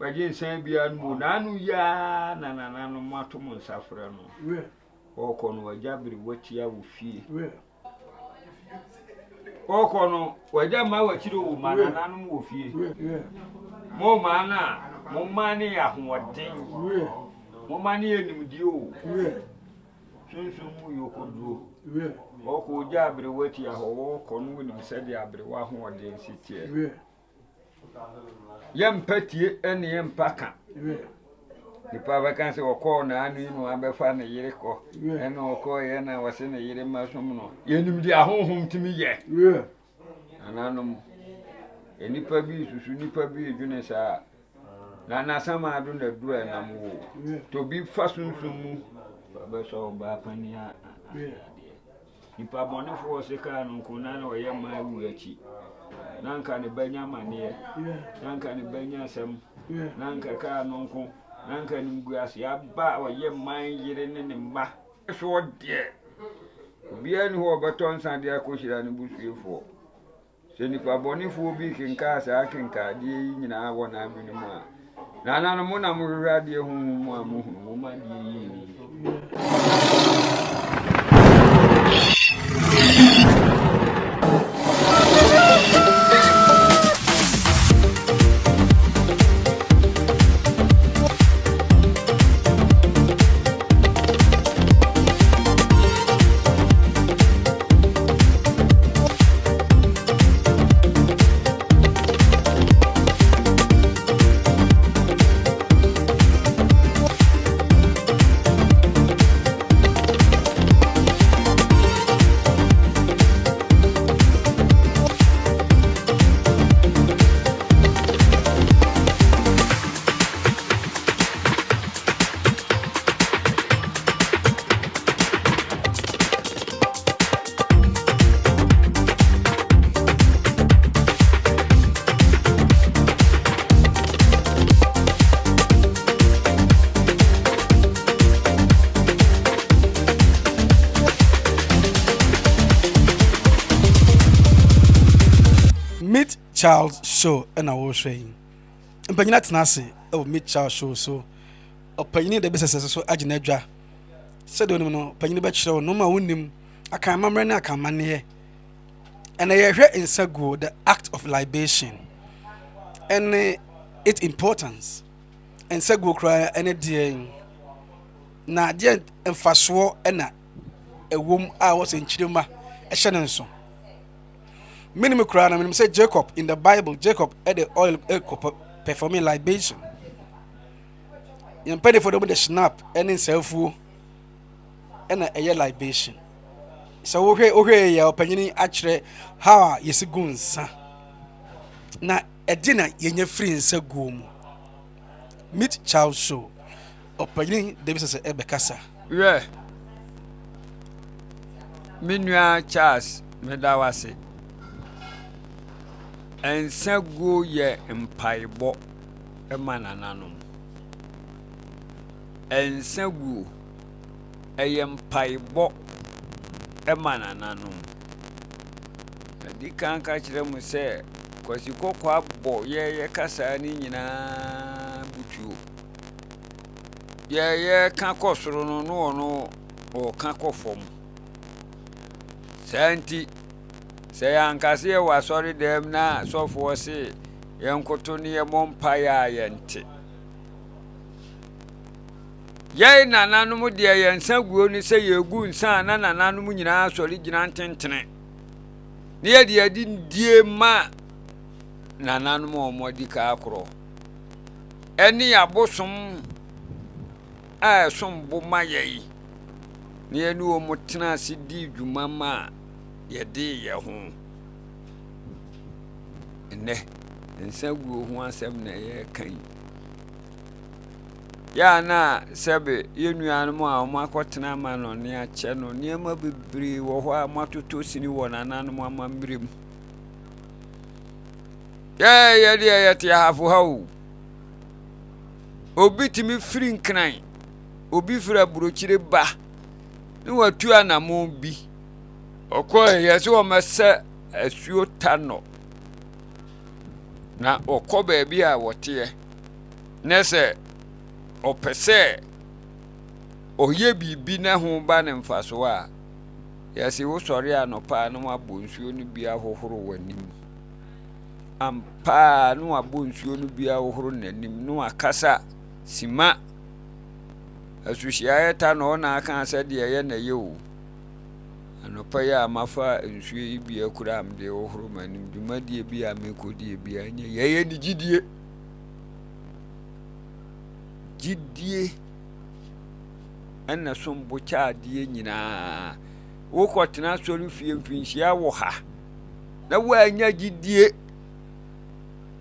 Wagye nsa biara no mu. N'ano yi ara na nananom ato mo nsa frɛ no. Ɔrekɔ no, wagya berewa tia wɔ fie. Ɔrekɔ no, wagya mma w'akyiri o, ma nananom wɔ fie. Mo mmaa no a, mo mma no yɛ ahoɔden. Mo mma no yɛ nimdeɛ o. Sunsum mu yɔkɔduro. Ɔrekɔ ogya aberewa tia hɔ, ɔrekɔ no wonim sɛdeɛ aberewa ahoɔden si teɛ. Yɛmpa tie ne yɛmpa ka. Nipa bɛka sɛ ɔkɔɔ n'ano yi na wabɛfa ne yere kɔ ɛna ɔkɔɔyɛ na wɔse ne yere mma som no. Yɛnim deɛ ahonhom tumi yɛ. Nananom, nnipa bi susu nnipa bi redwene saa. Na n'asamado na duru a ɛnam wo. Tobi fa sunsum mu bɛsɔ ɔbaa panin adeɛ. Nipa bɔnefoɔ se kaa no nko na na ɔyɛ mmaa wu akyi. Na anka ne ba nya amaneɛ. Na anka ne ba nya asɛm. Na anka kaa no nko. Na anka animguaseɛ aba a ɔyɛ mmaa yere ne ne mma. Soɔ deɛ, obiara nni hɔ a ɔbɛtɔ nsa de akɔhyira ne busuafoɔ. Sɛ nnipa bɔnefoɔ bi rekenkan saa akenkadeɛ yi nyinaa wɔ n'adwene mu a, nananom mo na mohwehwɛ adeɛ honhom mu a mohunu, momma adeɛ yi nni. Meet Charles Show ɛna wɔrehwɛ yi. Mpanyin atena ase ɛwɔ Meet Charles Show so. Ɔpanyin de bɛsɛsɛ so agye n'adwa. Sɛdeɛ onim no, panyin bɛkyerɛ wo nneɛma a wonnim, akan amammerɛ ne akan amanneɛ. Ɛnna yɛhwɛ nsaguo, the act of libation, ɛne its importance. Nsaguo koraa ɛne deɛ na deɛ mfasoɔ ɛna ɛwom a wɔsɛ nkyirima ɛhyɛ ne nso. Menim koraa na menim sɛ Jacob in the Bible, Jacob ɛde oil ɛkɔ performing libation. Yɛn mpanimfoɔ de wɔn de snap ne nsaafuo ɛna ɛyɛ libation. Sɛ wohwɛ wohwɛ yɛ ɔpanyin akyerɛ how a yɛsi gu nsa na ɛde na yɛnya firi nsa guo mu. Meet Charles Show ɔpanyin David sɛ ɛbɛkasa. Hwɛ, me nua Charles, meda wo ase. Nsa guo yɛ mpaebɔ. ma nananom. Nsa guo, ɛyɛ mpaebɔ ma nananom. Madi kan aka akyerɛ mo sɛ Kwasi Kɔkɔɔ abɔ yɛn yɛn kasaa no nyinaa butuo. Yɛn yɛreka kɔ soro no na ɔno ɔreka kɔ fam. Saa nti, sɛ yɛanka sɛ yɛwɔ asɔredan mu na sɔfoɔ se Yɛnkoto ne yɛmmɔ mpaeɛ a yɛnte. Yɛn nananom deɛ yɛn nsa guo ne sɛ yɛgu nsa a na nananom nyinaa sɔre gyina ntentene. Ne yɛde adi die ma nananom a wɔadi ka akorɔ. Ɛne abosom a ɛsom bo ma yɛn. Ne yɛne wɔn tena ase di dwuma ma yɛde yɛn ho. Ɛnnɛ, nsa guo ho asɛm na yɛreka yi. Yɛ a na sɛbe yɛn nuanom a wɔakɔtena amanɔne akyɛ no, nneɛma bebree wɔ hɔ a wɔatotɔ sini wɔ nananom amammerɛ mu. Yɛ yɛ deɛ yɛte ahafo ha o. Obi tumi firi Nkran, obi firi aburokyire ba ne watu anammɔn bi. Ɔkɔe yɛ sɛ wɔmmɛsɛ asuo Tanɔ, na wɔkɔ baabi a wɔteɛ. Ne sɛ ɔpɛ sɛ ɔyɛ biribi na ho ba ne mfasoɔ a, yɛse wosɔre anɔpa a na wabɔ nsuo no bi ahohoro w'anim. Ampa a na wabɔ nsuo no bi ahohoro n'anim na wakasa sima. Asuhyiaeɛ ta na ɔna aka sɛ deɛ ɛyɛ na ɛyɛ o. Anɔpa yi a mafa nsuo yi bi akura a mede hohoro m'anim dwumadie bi a mekɔdie bi a ɛnyɛ yɛyɛ ne gyidie. Gyidie ɛna som bo kyɛ adeɛ nyinaa. Wokɔtena asɔre fie mfinhyia wɔ ha na woanya gyidie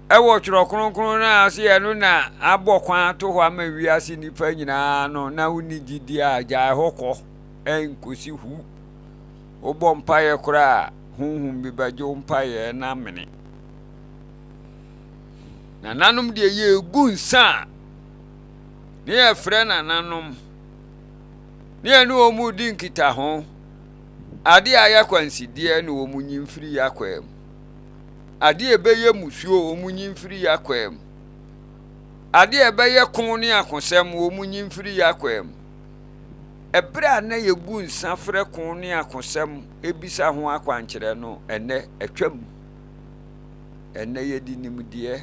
ɛwɔ twerɛ kronkron no a ase ɛno na abɔ kwan ato hɔ ama wiase nnipa nyinaa no na wonni gyidie a gyae hɔ kɔ ɛnkɔsi hu. Wobɔ mpaeɛ koraa a honhom bi bɛgye wo mpaeɛ no amene. Nananom deɛ yɛgu nsa a ne yɛfrɛ nananom ne yɛne wɔn di nkitaho. Adeɛ a ayɛ akwansideɛ na wɔn nyi mfiri yɛ akwaa mu. Adeɛ a ɛbɛyɛ musuo wɔn nyi mfiri yɛ akwaa mu. Adeɛ a ɛbɛyɛ ko ne akosɛm wɔn nyi mfiri yɛ akwaa mu. Ɛberɛ a na yɛgu nsa frɛ ko ne akosɛm bisa ho akwankyerɛ no, ɛnnɛ atwam. Ɛnnɛ yɛde nimdeɛ,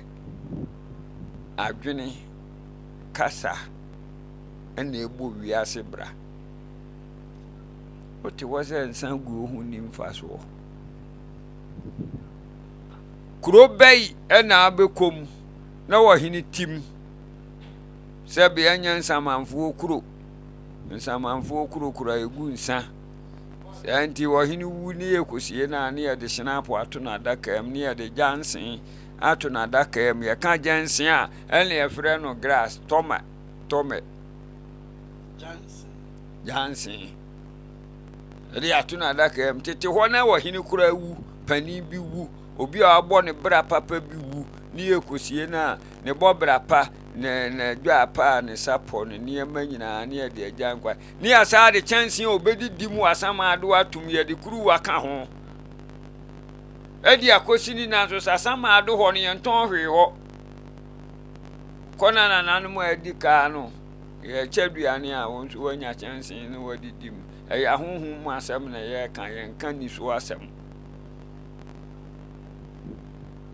adwene, kasa na ɛbɔ wiase bra. Wote hɔ sɛ nsa guo ho nni mfasoɔ. Kuro bɛyi na abɛkɔ mu na ɔhene tim sɛ bea nyɛ nsamanfoɔ kuro. Nsamanfoɔ kuro kura ɛgu nsa. Saa nti ɔhene wu ne yɛkɔsie no a ne yɛde hyenapo ato no adaka mu ne yɛde gyanse ato no adaka mu. Yɛka gyanse a ɛne yɛfrɛ no grass tɔmɛ tɔmɛ gyanse. Yɛde ato no adaka mu. Tete hɔ na ɔhene koraa wu, panin bi wu, obi a wabɔ ne bra papa bi wu ne yɛkɔsie no a ne bɔ bra pa ne ne dwa pa ne sapɔ ne nneɛma nyinaa ne yɛde agya nkwa. Ne yɛasan de kyɛnsee a obedidi mu asamado atom, yɛde kuruwa ka ho de akosi ne nan so. Sɛ asamado hɔ no, yɛntɔn hwee hɔ. Kɔ na nananom a adi kaa no, yɛkyɛ aduane a wɔn nso wɔanya kyɛnsee na wɔadidi mu. Ɛyɛ ahonhom mu asɛm na yɛreka, yɛnka nniso asɛm.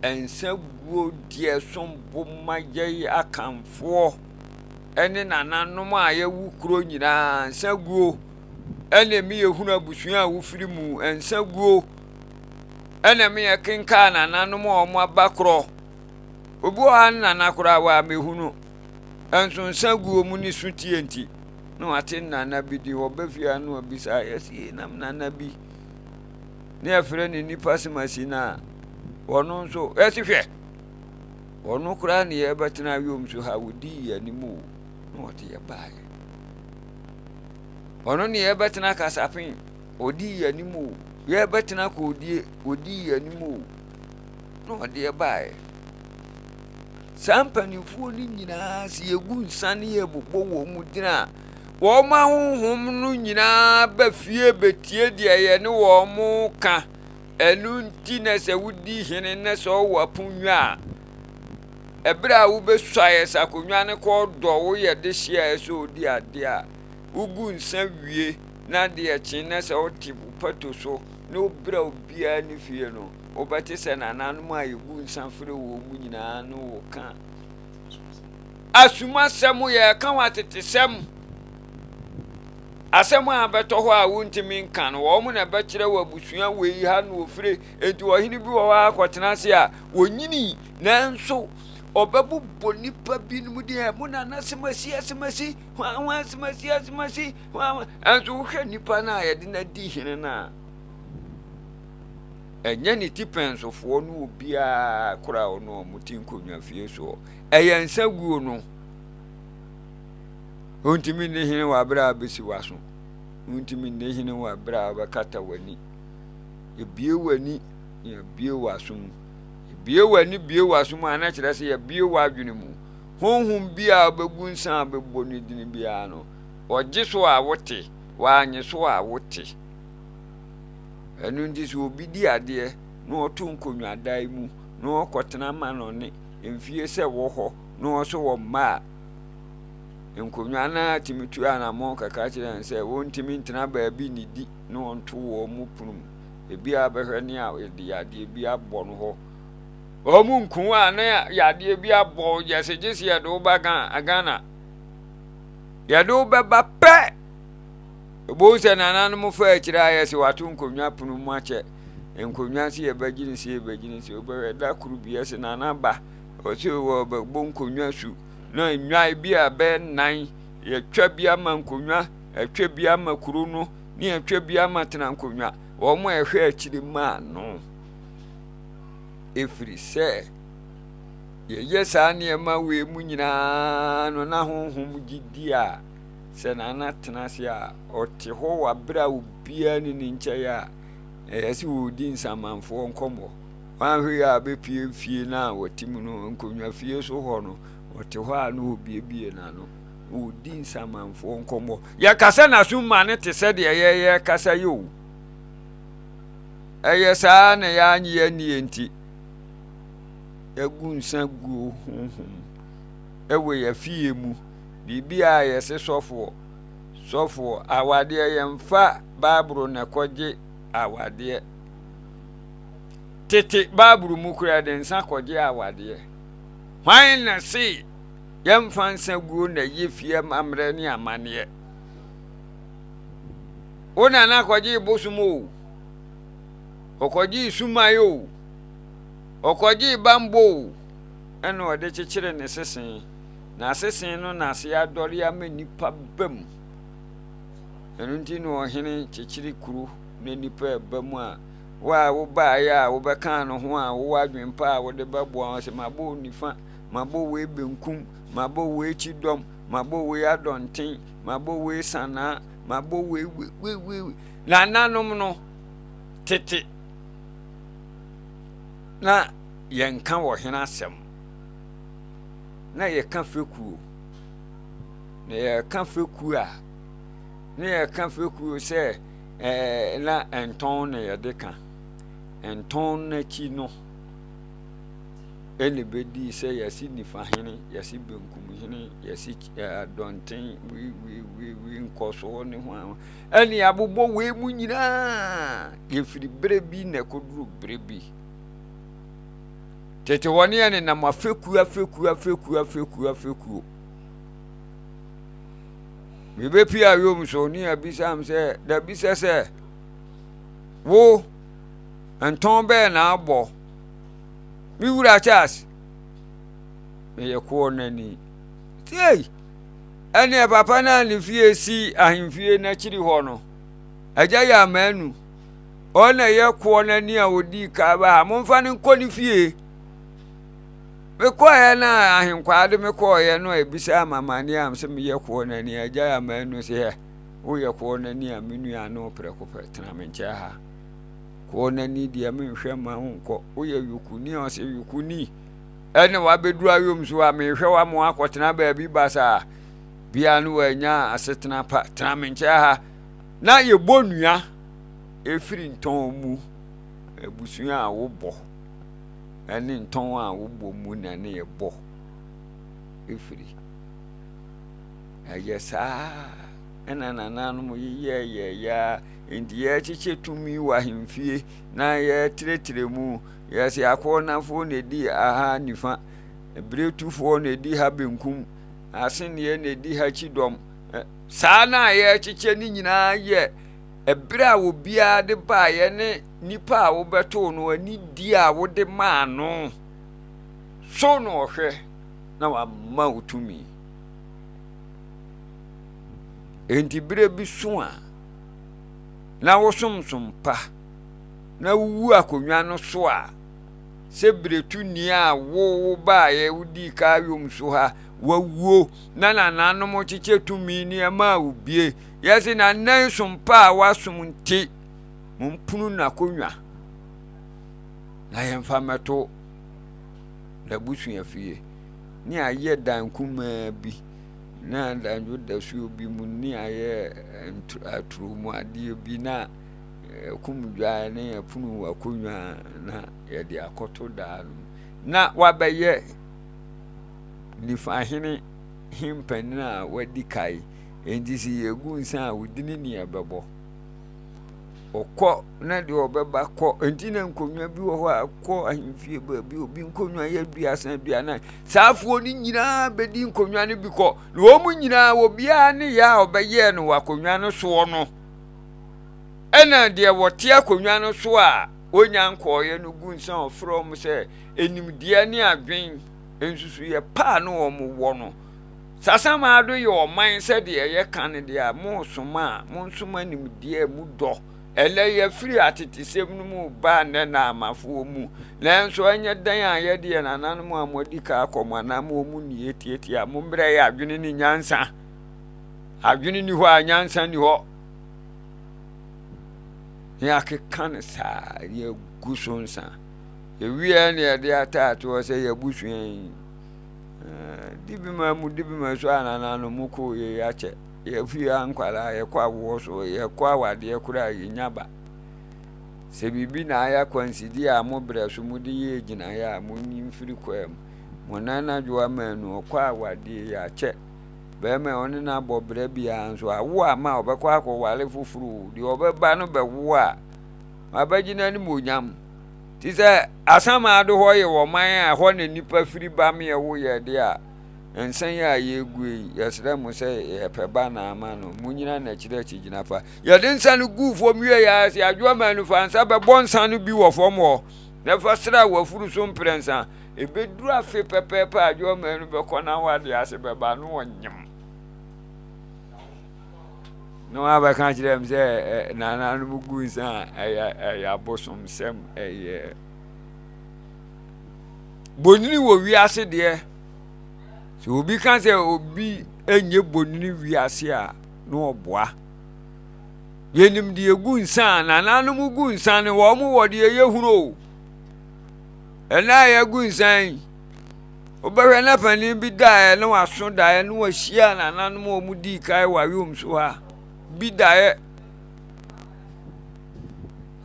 Nsa guo deɛ som bo ma yɛn Akanfoɔ. ne nananom a yɛwo kuro nyinaa nsa guo ɛna ɛmi yɛhunu abusua a wofiri mu nsa guo ɛna ɛmi yɛkenkaa nananom a wɔn aba korɔ obi wɔ ha ne nana koraa wɔ a mehunu nso nsa guo mu ne so tie nti na wate nana bi din wɔbɛ fie a na wabisa yɛsi nam nana bi ne yɛfrɛ ne nipa semasi no a wɔno nso yɛsi hwɛ Ɔno koraa ne yɛbɛtena yom so ha, ɔdii yɛn anim o, na ɔde yɛ baeɛ. Ɔno ne yɛbɛtena kasapen, ɔdii yɛn anim o, yɛbɛtena kɔɔdie, ɔdii yɛn anim o, na ɔde yɛ baeɛ. Saa mpanimfoɔ no nyinaa sɛ yɛgu nsa ne yɛbobɔ wɔn mu din a, wɔn ahonhom no nyinaa ba fie bɛtie deɛ yɛne wɔn ka. Ɛno nti na sɛ wodi hene na sɛ ɔwɔ aponnwa a, ɛberɛ a wobɛsuaeɛ sɛ akonnwa no kɔ dɔ woyɛ de hyeɛ sɛ ɔdi adeɛ a, wogu nsa wie na adeɛ kye na sɛ wote wo pato so na wobrɛ obiara ne fie no, wobɛte sɛ nananom a yɛgu nsa frɛ wɔn mu nyinaa no wo ka asumasɛm yɛka ho atetesɛm. Asɛm a abɛtɔ hɔ a wontumi nka no, wɔn na ɛbɛkyerɛ wɔ abusua wei ha na wɔfire. Enti ɔhene bi wɔ hɔ a kɔtena ase a wɔnyini nanso ɔbɛbobɔ nnipa binom din ɛ mo nana asemasi asemasi hwan hwan asemasi asemasi hwan hwan ɛnso wohwɛ nnipa no a yɛde no adi hene no a ɛnyɛ ne ti pɛnsofoɔ no obiara koraa ɔno a wɔte nkonnwa fie soɔ ɛyɛ nsa guo no. Wontumi nni hene wɔ abere a wobesi w'aso. Wontumi nni hene wɔ abere a wobɛkata w'ani. Ebue w'ani na yɛabue w'aso mu. Ebue w'ani bue w'aso mu a na kyerɛ sɛ yɛabue w'adwene mu. Honhom bi a wobɛgu nsa a wobɛbɔ ne dini biara no, ɔgye so a wote, wannye so a wote. Ɛno nti sɛ obi di adeɛ na ɔto nkonnwadan mu na ɔkɔtena ma no ne mfie sɛ wɔ hɔ. na wɔso wɔ mma a, nkonnwa no ara tumi tu anammɔn kakra kyerɛ yɛn sɛ wɔntumi ntena baabi nnidi na wɔnto wɔn mu pono mu. Ebi a bɛhwɛ ne a yɛde yadeɛ bi abɔ no hɔ. Wɔn nku a na yadeɛ bi abɔ yɛsɛ gye sɛ yɛde wo ba Ghana. Yɛde wo bɛba pɛ. Ebohu sɛ nananom fa akyire a yɛsɛ wato nkonnwa pono mu akyɛ. Nkonnwa sɛ yɛbɛgye ne sɛ yɛbɛgye ne sɛ wobɛhwɛ da koro bi yɛsɛ nana ba ɔsɛ wɔbɛbɔ nkonnwa su na nnwan bi a bɛyɛ nnan yɛtwa bi ama nkonnwa ɛtwa bi ama kuro no ne yɛtwa bi ama tena nkonnwa wɔn a ɛhwɛ akyiri maa no ɛfiri sɛ yɛyɛ saa nneɛma wei mu nyinaa no na honhom gye di a sɛ nana tena ase a ɔte hɔ wɔ abere a obiara ne ne nkyɛn a ɛyɛ sɛ wɔredi nsamanfoɔ nkɔmmɔ Wanhwɛ yie a bɛpue fie no a wɔte mu no, nkonnwa fie so hɔ no, ɔte hɔ a na ɔbuebue n'ano na ɔdi nsamanfoɔ nkɔmmɔ. Yɛkasa n'asom ma no te sɛ deɛ yɛyɛ kasa yi o. Ɛyɛ saa na yɛanye annie nti, yɛagu nsa guo honhom ɛwɔ yɛ fie mu. Biribi a yɛse sɔfoɔ, sɔfoɔ, awadeɛ yɛmfa Bible na ɛkɔgye awadeɛ. Tete Bible mu koraa de nsa kɔgye awadeɛ. Hwan na se yɛmfa nsa guo na ɛyɛ fie amammerɛ ne amanneɛ? Wo nana kɔgyee bosom o, ɔkɔgyee suman o, ɔkɔgyee bambɔ o, ɛna ɔde kyekyere ne sese. Na sese no na ase adɔre ama nnipa ba mu. Ɛno nti na ɔhene kyekyere kuro na nnipa ɛba mu a Wo a wobaeɛ a wobɛkaa ne ho a wowɔ adwene pa a wode bɛboa wɔn sɛ mabɔ wo nifa, mabɔ wei benkum, mabɔ wei kyidɔm, mabɔ wei adɔnten, mabɔ wei sanaa, mabɔ wei wei wei wei. Nananom no tete na yɛnka wɔ hene asɛm na yɛka fekuo na yɛka fekuo a na yɛka fekuo sɛ Ɛɛ, na ntɔn na yɛde ka. Ntɔn no akyi no ɛna ɛbɛdii sɛ yɛse nifa hene, yɛse benkum hene, yɛse adɔnten, wei wei wei wei nkɔsoɔ ne ho a ɛne abobɔ wei mu nyinaa. Yɛfiri berɛ bi na ɛkɔduru berɛ bi. Tete hɔ ne yɛnenam afekuo afekuo afekuo afekuo afekuo. Mebɛpie ayom so ne abisa m sɛ dabi sɛ sɛ wo ntɔn bɛɛ na abɔ me wura Charles meyɛ koɔ n'ani sei ɛneɛ papa no a ne fie si ahemfie n'akyiri hɔ no agya yɛ amaanu ɔna ɛyɛ koɔ n'ani a ɔdii kaa ba ha momfa no nkɔ ne fie Mekɔeɛ no a ahenkwaa de me kɔeɛ no a ebisaa me amanneɛ a sɛ meyɛ koɔ no ani agya ama anu sɛ hɛ woyɛ koɔ no ani a me nua ne wo prɛko pɛ tena me nkyɛn ha koɔ no ani deɛ menhwɛ ma wo nkɔ woyɛ yokuni a ɔsɛ yokuni ɛne wabɛduru ayom so a mehwɛ wa mo akɔtena baabi basaa bia no wanya asetena pa tena me nkyɛn ha na yɛbɔ nua ɛfiri ntɔn mu abusua a wobɔ ne ntɔn a wobɔ mu na ne yɛbɔ firi. Ɛyɛ saa ɛna nananom yeyɛɛyɛɛyɛ a nti yɛrekyekyɛ tumi wɔ ahemfie na yɛretrɛtrɛ mu. Yɛsɛ akɔɔnafoɔ na ɛdi aha nifa, biretufoɔ na ɛdi ha benkum, aseneɛ na ɛdi ha kyidɔm. Saa na yɛrekyekyɛ ne nyinaa yɛ ɛberɛ a obiara de baeɛ ne nipa a wobɛtoo no anidie a wode maa no so na ɔhwɛ na wama wo tumi. Enti berɛ bi so a na wosomsom pa na wowu akonnwa no so a, sɛ biretuni a wo wobaeɛ wodii ka yom so ha wawuo na nananom kyekyɛ tumi nneɛma a wobie yɛse na nnɛn som pa a wasom nti Mompunu n'akonnwa na yɛmfa mmɛto n'abusuafie. Ne ayɛ dan kumaa bi na anadwo dasuo bi mu ne ayɛ aturo mu adeɛ bi na ɛkum dwa ne ɛpono akonnwa na yɛde akɔto daa no mu na wabɛyɛ. Nifahene hempanyin a wadi kae. Enti sɛ yɛgu nsa a, wo dini ne yɛbɛbɔ. Ɔkɔ na deɛ ɔbɛba kɔ. Enti na nkonnwa bi wɔ hɔ a kɔ ahemfie baabi obi nkonnwa yɛ aduasa aduanan. Saa afoɔ no nyinaa bɛdi nkonnwa no bi kɔ. Na wɔn nyinaa obiara ne yɛ a ɔbɛyɛɛ no wɔ akonnwa no soɔ no. Ɛna deɛ wɔte akonnwa no so a wɔnya nkɔɔeɛ no gu nsa ɔfrɛ wɔn sɛ nimdeɛ ne adwen nsusuiɛ pa a na wɔn wɔ no. Sasamado yɛ ɔman sɛdeɛ yɛka no deɛ a mosoma a monsoma nimdeɛ a mu dɔ. Ɛnɛ yɛfiri atetesɛm no mu ba nnɛ naamafoɔ mu. Nanso ɛnyɛ dɛn a yɛde yɛn nananom a moadi ka akɔ mo anaa mo mu nnie tiatia. Mommrɛ yɛ adwene ne nyansa. Adwene ni hɔ a nyansa ni hɔ. Ne akeka no saa yɛgu so nsa. Yɛwieɛ ne yɛde ataatoɔ sɛ yɛabusua yi. Dibima mu dibima so a nananom mu koo yɛ akyɛ. Yɛfiri ha nkwadaa yɛkɔ awoɔ so yɛkɔ awadeɛ koraa yɛnya ba. Sɛ biribi na ayɛ akwansideɛ a mo brɛ so mode yɛ gyinaeɛ a monyi mfiri kwaa mu. Mo nana dwoa manu ɔkɔ awadeɛ yɛ akyɛ. Bɛrima a ɔne no abɔ brɛ biara nso awo a ma ɔbɛkɔ akɔware foforɔ deɛ ɔbɛba no bɛwo a wabɛgye n'animuonyam. Te sɛ Asamado hɔ yɛ ɔman a ɛhɔ na nnipa firi ba me ɛwo yɛ de a, nsa yi a yɛregu yi, yɛsrɛ mo sɛ yɛpɛ ba na ama no, monyina n'akyiri akyigyina fa. Yɛde nsa no guu fam wie yɛ a, sɛ adwoa ma no fa nsa bɛbɔ nsa no bi wɔ fam hɔ, na fa sra w'afuru so mprɛnsa. Ɛbɛduru afe pɛpɛɛpɛ a adwoa ma no bɛkɔ na wade ase bɛba no ɔnyem. Na wabɛka kyerɛ m sɛ nananom gu nsa a ɛyɛ ɛyɛ abosomsɛm ɛyɛ bonini wɔ wiase deɛ sɛ obi ka sɛ obi nyɛ bonini wiase a na ɔboa yɛnim deɛ gu nsa a nananom gu nsa no wɔn wɔ deɛ yɛhunu o ɛna a yɛgu nsa yi Wobɛhwɛ na panin bi daeɛ na waso daeɛ na wahyia nananom a wɔdii kan wɔ ayom so ha bi daeɛ.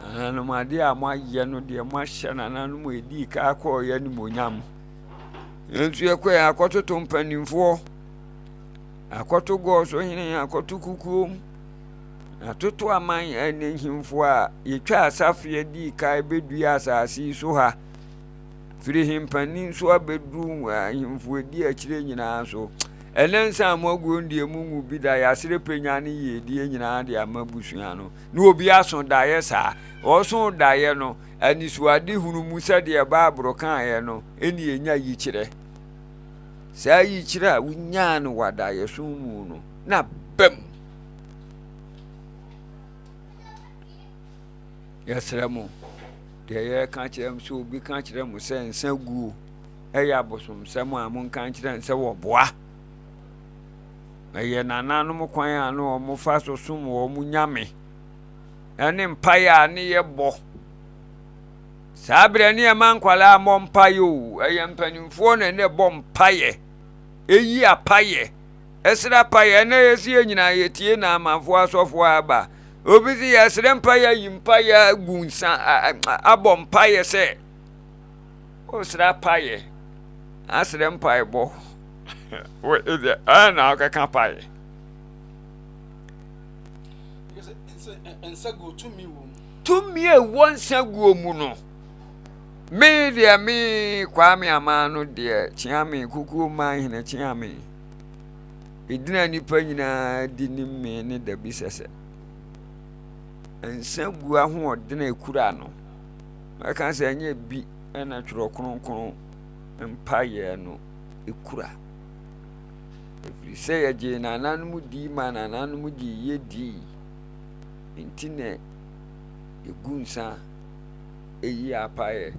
Nananom adeɛ a moayɛ no deɛ moahyɛ nananom a ɛdii kan kɔɔeɛ animuonyam. Nso yɛkɔɛ akɔtoto mpanimfoɔ, akɔto gɔɔso hene, akɔto kukuom, atoto aman ne nhemfo a yɛtwa asafeɛ dii kan bɛdua asase yi so ha. Firi hempanin so abɛduru ahemfo adi akyire nyinaa so. Ɛnɛ nsa a moaguo no deɛ mongu bi da, yɛasere panya ne yiedie nyinaa de ama abusua no. Na obi aso daeɛ saa. Ɔso daeɛ no, anisoadehunu mu sɛdeɛ Bible kaeɛ no, ɛne ɛnya yikyerɛ. Saa yikyerɛ a wonyaa no wɔ adaeɛso mu no, na bam. Yɛsrɛ mo, deɛ yɛreka kyerɛ mo sɛ obi ka kyerɛ mo sɛ nsa guo ɛyɛ abosomsɛm a monka nkyerɛ no sɛ wɔboa. Ɛyɛ nananom kwan a na wɔfa so som wɔn nyame ɛne mpaeɛ a ne yɛbɔ. Saa berɛ ne ɛma nkwadaa mmɔ mpaeɛ o, ɛyɛ mpanimfoɔ na ɛna ɛbɔ mpaeɛ, ɛyi apaeɛ, ɛsrɛ apaeɛ. Ɛnɛ yɛsi yɛ nyinaa yɛtie na amanfoɔ asɔfoɔ aba. Obi sɛ yɛsrɛ mpaeɛ ayi mpaeɛ agu nsa abɔ mpaeɛ sɛ wosrɛ apaeɛ asrɛ mpaebɔ ɛna na wokɛka paeɛ. Tumi a ɛwɔ nsa guo mu no me deɛ me Kwame Aman no deɛ kyea me kukuo man hene kyea me. Edin a nnipa nyinaa di ne me ne dabi sɛsɛ. Nsa gu ahoɔden a ekura no. Mɛka sɛ ɛnyɛ bi na Twerɛ Kronkron mpaeɛ no kura. Ɛfiri sɛ yɛgyee nananom dii ma nananom gyee yɛ dii. Nti na yɛgu nsa ɛyi apaeɛ.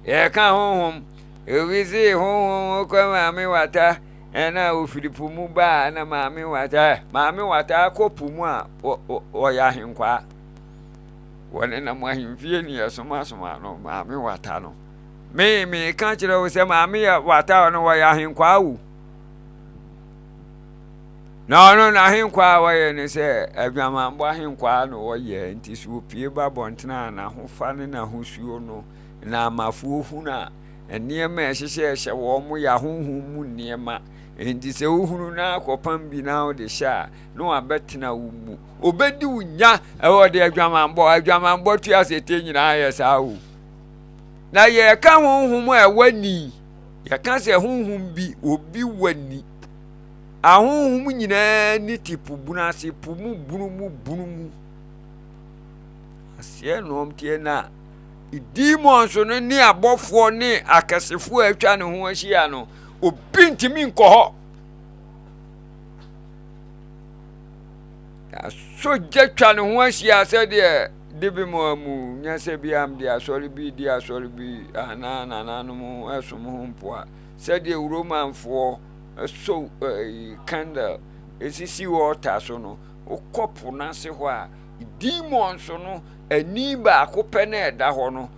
Yɛka honhom, obi se honhom kɔ maame wata. Ɛna ofiri po mu ba a na maame wata maame wata kɔ po mu a ɔyɛ ahenkwaa. Wɔnenam ahemfie ne yɛsomasoma no maame wata no. Me meka kyerɛ wo sɛ maame yɛ wata no wɔyɛ ahenkwaa o. Na ɔno n'ahenkwaa a wɔyɛ ne sɛ adwamanbɔ ahenkwaa na wɔyɛ nti sɛ opie ba abɔntene a n'ahofa ne n'ahosuo no na amafoɔ hunu a. Nneɛma a ɛhyehyɛ hyɛ wɔn yɛ ahonhom mu nneɛma. Enti sɛ wohunu na akɔpam bi na wode hyɛ a, na wabɛtena wo mu. Obedi wo nya ɛwɔ de adwamanbɔ. Adwamanbɔ tua sete nyinaa yɛ saa o. Na yɛka honhom a ɛwɔ ani. Yɛka sɛ honhom bi, obi wɔ ani. Ahonhom nyinaa ni te po bunu ase, po mu bunu mu bunu mu. Aseɛ na wɔn teɛ na demons no ne abɔfoɔ ne akɛsefoɔ a atwa ne ho ahyia no, obi ntumi nkɔ hɔ. Asogya twa ne ho ahyia sɛdeɛ de bi mu amu nyɛ sɛ bi am de asɔre bi di asɔre bi anaa nananom ɛsom ho mpoa sɛdeɛ Romanfoɔ sɔ ɛyi candle esisi altar so no, wokɔ po no ase hɔ a, demons no ani baako pɛ na ɛda hɔ no,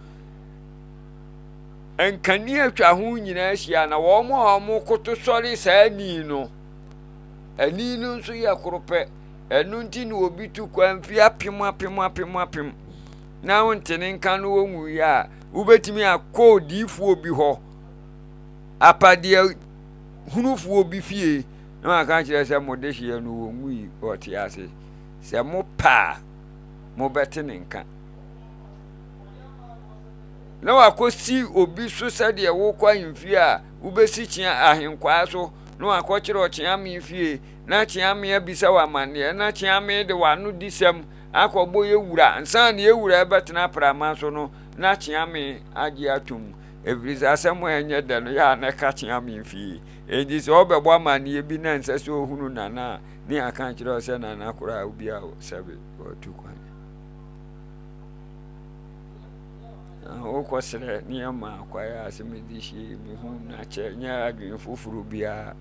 nkanea atwa ho nyinaa ahyia na wɔn a wɔkoto sɔre saa ani no, ani no nso yɛ koro pɛ. Ɛno nti na obi tu kwan mfe apem apem apem apem na wonte ne nka no wɔnwuiɛ a, wobɛtumi akɔ odiyifoɔ bi hɔ apadeɛ hunufoɔ bi fie na waka kyerɛ sɛ mo dehyeɛ no wɔnwui ɔte ase sɛ mo pɛ a mobɛte ne nka na wakɔsi obi so sɛdeɛ wokɔ ahemfie a wobɛsi kyea ahenkwaa so na wakɔkyerɛ ɔkyeame fie na kyeame abisa wɔ amanneɛ na kyeame de wano di sɛm akɔbɔ yɛ wura nsa na yɛ wura ɛbɛtena prama so no na kyeame agye atom. Ɛfiri sɛ asɛm a ɛnyɛ dɛ no yɛ a na ɛka kyea me mfie. Enti sɛ ɔbɛbɔ amanneɛ bi na ɛnsɛ sɛ ɔhunu Nana a, ne aka akyerɛ wo sɛ Nana koraa obi a sɛbe watu kwan. Na wokɔsrɛ ne yɛma kwaeɛ a sɛ mede hyie mehu no akyɛ nyɛ adwene foforɔ biara.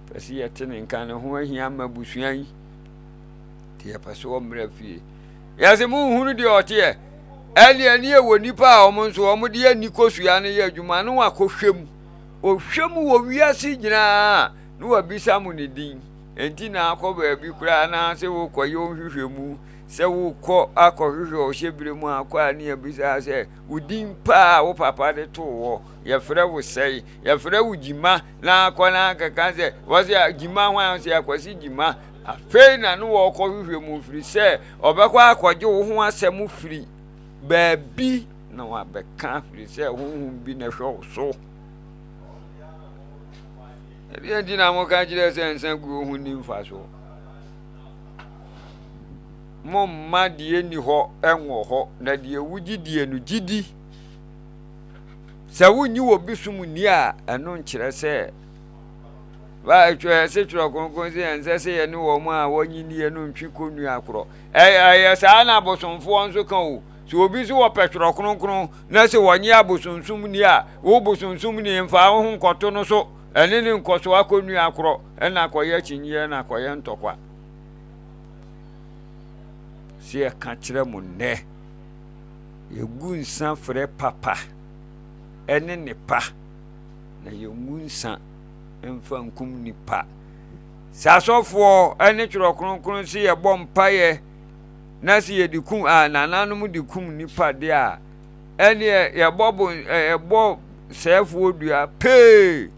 Pɛ sɛ yɛte ne nka ne ho ahia ma abusua yi. Nti yɛpɛ sɛ ɔmmra fie. Yɛse monhunu deɛ ɔteɛ. Ɛnneɛ ne yɛwɔ nnipa a wɔn nso wɔde ani kosua no yɛ adwuma na wakɔhwɛ mu. Ɔhwɛ mu wɔ wiase nyinaa na wabisa mo ne din. Enti na akɔ baabi koraa na sɛ wokɔyɛ wo nhwehwɛmu sɛ wokɔ akɔhwehwɛ ɔhyɛ berɛ mu akɔ a ne yɛbisa sɛ wo din paa a wo papa de too hɔ yɛfrɛ wo sɛe yɛfrɛ wo gyima na akɔ na akeka sɛ wɔsɛ gyima hwan sɛ akwasi gyima Afei na ne wɔrekɔhwehwɛ mu firi sɛ ɔbɛkɔ akɔgye wo ho asɛm firi baabi na wabɛka firi sɛ honhom bi na ɛhwɛ wo so. Ɛdeɛ nti na moka kyerɛ sɛ nsa guo ho nni mfasoɔ. Momma deɛ nni hɔ nwɔ hɔ, na deɛ wogye die no gye di. Sɛ wonnye wɔ bi som nni a, ɛno nkyerɛ sɛ Ɛsɛ Twerɛ Kronkron sɛ ɛnsɛ sɛ yɛne wɔn a wɔnye nnie no ntwe kɔnnua korɔ. Ɛyɛ saa na abosomfoɔ nso ka o. Sɛ obi nso wɔpɛ Twerɛ Kronkron na sɛ wɔnye abosonsom nni a, wo bosonsom ni mfa wo ho nkɔto no so. Ɛne ne nkɔso akɔnnua korɔ ɛna akɔyɛ akyinnyeɛ na akɔyɛ ntɔkwa. Sɛ yɛka kyerɛ mo nnɛ, yɛgu nsa frɛ papa ɛne ne pa. na yɛngu nsa mfa nkum nnipa. Sɛ asɔfoɔ ne twerɛ kronkron sɛ yɛbɔ mpaeɛ na sɛ yɛde kum a nananom de kum nnipa deɛ a ɛneɛ yɛbɔ bo yɛbɔ sɛɛfoɔ dua pee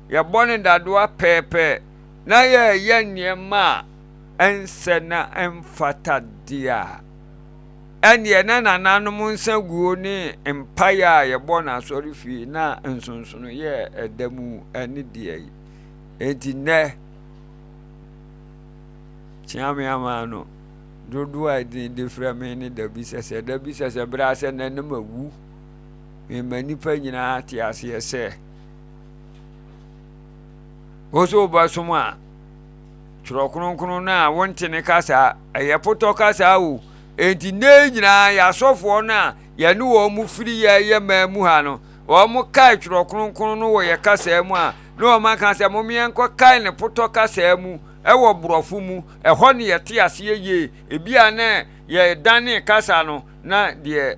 yɛbɔ ne dadoa pɛɛpɛɛ na yɛyɛ nneɛma a ɛnsɛ na ɛmfata deɛ a Ɛnneɛ na nananom nsaguo ne mpaeɛ a yɛbɔ no asɔrefie na nsonsonoeɛ a ɛda mu ne deɛ yi. Enti nnɛ, Kyeame ama no dodoɔ a ɛdin de frɛ me ne dabi sɛsɛ dabi sɛsɛ berɛ a sɛ nnɛ ne mawu. Mema nnipa nyinaa te aseɛ sɛ wo so wobɛsom a Twerɛ Kronkron no a wonte ne kasa, ɛyɛ potɔ kasa o. Enti nnɛ nyinaa yɛ asɔfoɔ no a yɛne wɔn mu firi yɛyɛ man mu ha no, wɔn kae Twerɛ Kronkron no wɔ yɛ kasa mu a, na wɔn aka sɛ mom yɛnkɔ kae ne potɔ kasa mu ɛwɔ borɔfo mu, ɛhɔ ne yɛte aseɛ yie. Ebi a na yɛdane kasa no na deɛ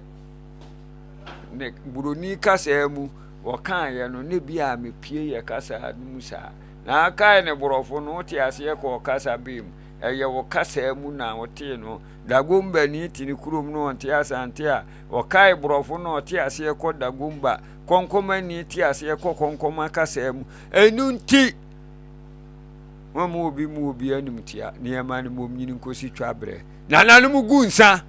ne buroni kasa mu wɔkaeɛ no, na bi a mepie yɛ kasa no mu saa. Na akae ne borɔfo no, wote aseɛ kɔɔ kasa bɛn mu? Ɛyɛ wo kasaa mu na wotee no. Dagombani te ne kurom no ɔnte Asante a, ɔkae borɔfo no ɔte aseɛ kɔ Dagomba. Kɔnkɔmani te aseɛ kɔ kɔnkɔma kasaa mu. Ɛno nti, wɔn mu obi mu obi animtia nneɛma no mmom nyini nkosi twa berɛ. Nananom gu nsa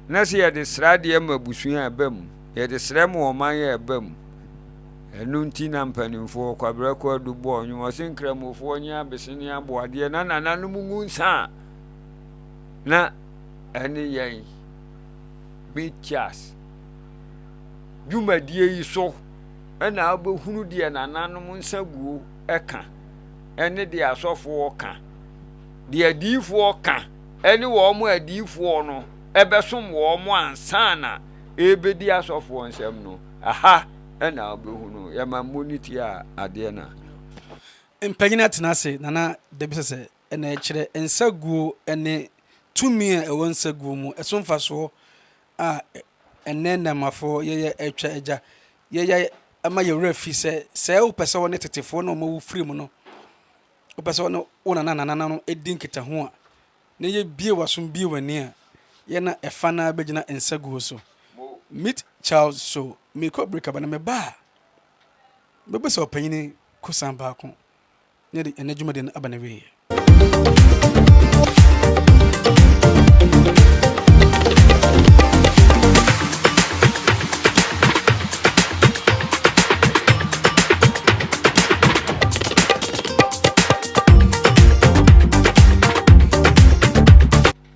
na sɛ yɛde sradeɛ ma abusua a ɛba mu, yɛde srɛ ma ɔman a ɛba mu. Ɛno nti na mpanimfoɔ Kwabrɛ Kwadu bɔɔ nnwom ɔse nkramofoɔ nye abese ne aboadeɛ na nananom ngu nsa a na ɛne yɛn Metias dwumadie yi so na wobɛhunu deɛ nananom nsa guo ka ɛne deɛ asɔfoɔ ka, deɛ adiyifoɔ ka ɛne wɔn adiyifoɔ no ɛbɛsom wɔn ansa na ɛrebɛdi asɔfoɔ nsɛm no, aha na wobɛhunu. Yɛma mmɔ ne ti a adeɛ na. Mpanyin atena ase na na da bi sɛ sɛ na ɛkyerɛ nsaguo ne tumi a ɛwɔ nsaguo mu, ɛso mfasoɔ a ɛnnɛ nnɛmmafoɔ yɛyɛ atwa agya yɛyɛ ma yɛn werɛ fi sɛ sɛ wopɛ sɛ wɔne tetefoɔ na wɔawu firi mu no wopɛ sɛ wɔne wo nana nana no di nkitaho a na yɛbie w'asom bie w'ani a yɛ na ɛfa no ara bɛgyina nsaguo so. Meet Charles Show mekɔ break aba na meba a mɛbisa ɔpanyini kosan baako na yɛde ɛnnɛ dwumadie no aba n'awieeɛ.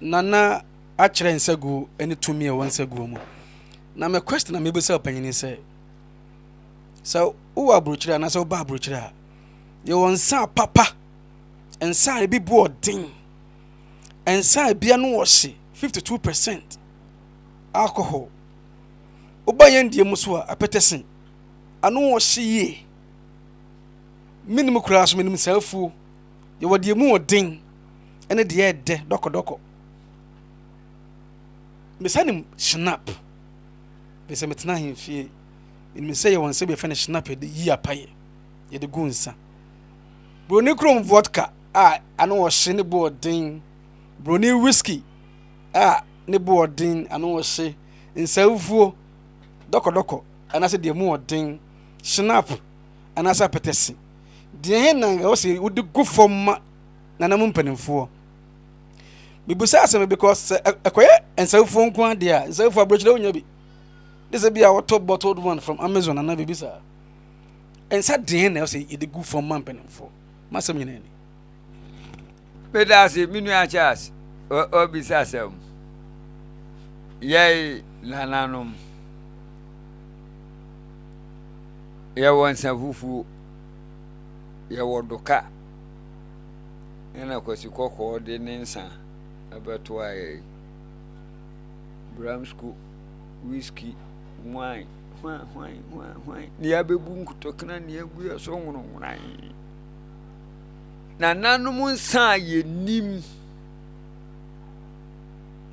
Nana akyerɛ nsaguo ne tumi a ɛwɔ nsaguo mu. Na me question a mebisa ɔpanyini sɛ, sɛ wowɔ aburokyire anaasɛ woba aburokyire a, Yɛwɔ nsa papa, nsa a ebi bu ɔden, nsa a ebi ano ɔhye 52 percent alcohol. Woba yɛn deɛ mu so a, apɛtɛsen, ano ɔhye yie. Menim koraa so menim saa afuo. Yɛwɔ deɛ mu ɔden ɛne deɛ ɛdɛ dɔkɔdɔkɔ. Mesa nim schnapp. Mesɛ metena ahemfie. Menim sɛ yɛwɔ nsa bi yɛfrɛ no schnapp yɛde yi apayɛ. yɛde gu nsa. Buroni kurom vodka a ano ɔhye ne bo ɔden. Buroni whisky a ne bo ɔden ano ɔhye. Nsawufuo dɔkɔdɔkɔ anaasɛ deɛ mu ɔden. Schnapp anaasɛ apɛtɛse. Deɛ he na ɛwɔ sɛ wode gu fam ma nanamu mpanimfoɔ. Mebisa asɛm because sɛ ɛkɔyɛ nsawufuo nko adeɛ a nsawufuo aburokyerɛ wonya bi. De sɛ bi a wɔtɔ bottled one from Amazon anaa biribi saa. Nsa deɛn na ɛwɔ sɛ yɛde gu fam ma mpanimfoɔ? M'asɛm nyinaa ni. Meda ase, me nua Charles. Ɔbisa asɛm. Yɛn nananom, yɛwɔ nsa fufuo, yɛwɔ doka, ɛna Kwasi Kɔkɔɔ de ne nsa ɛbɛto ayɛ yi. Bramsco, whisky, wine. Hwan, hwan, hwan, hwan. Nea abebu nkotɔkena, nea agu yɛ so nwononwonan. Nananom nsa a yɛnim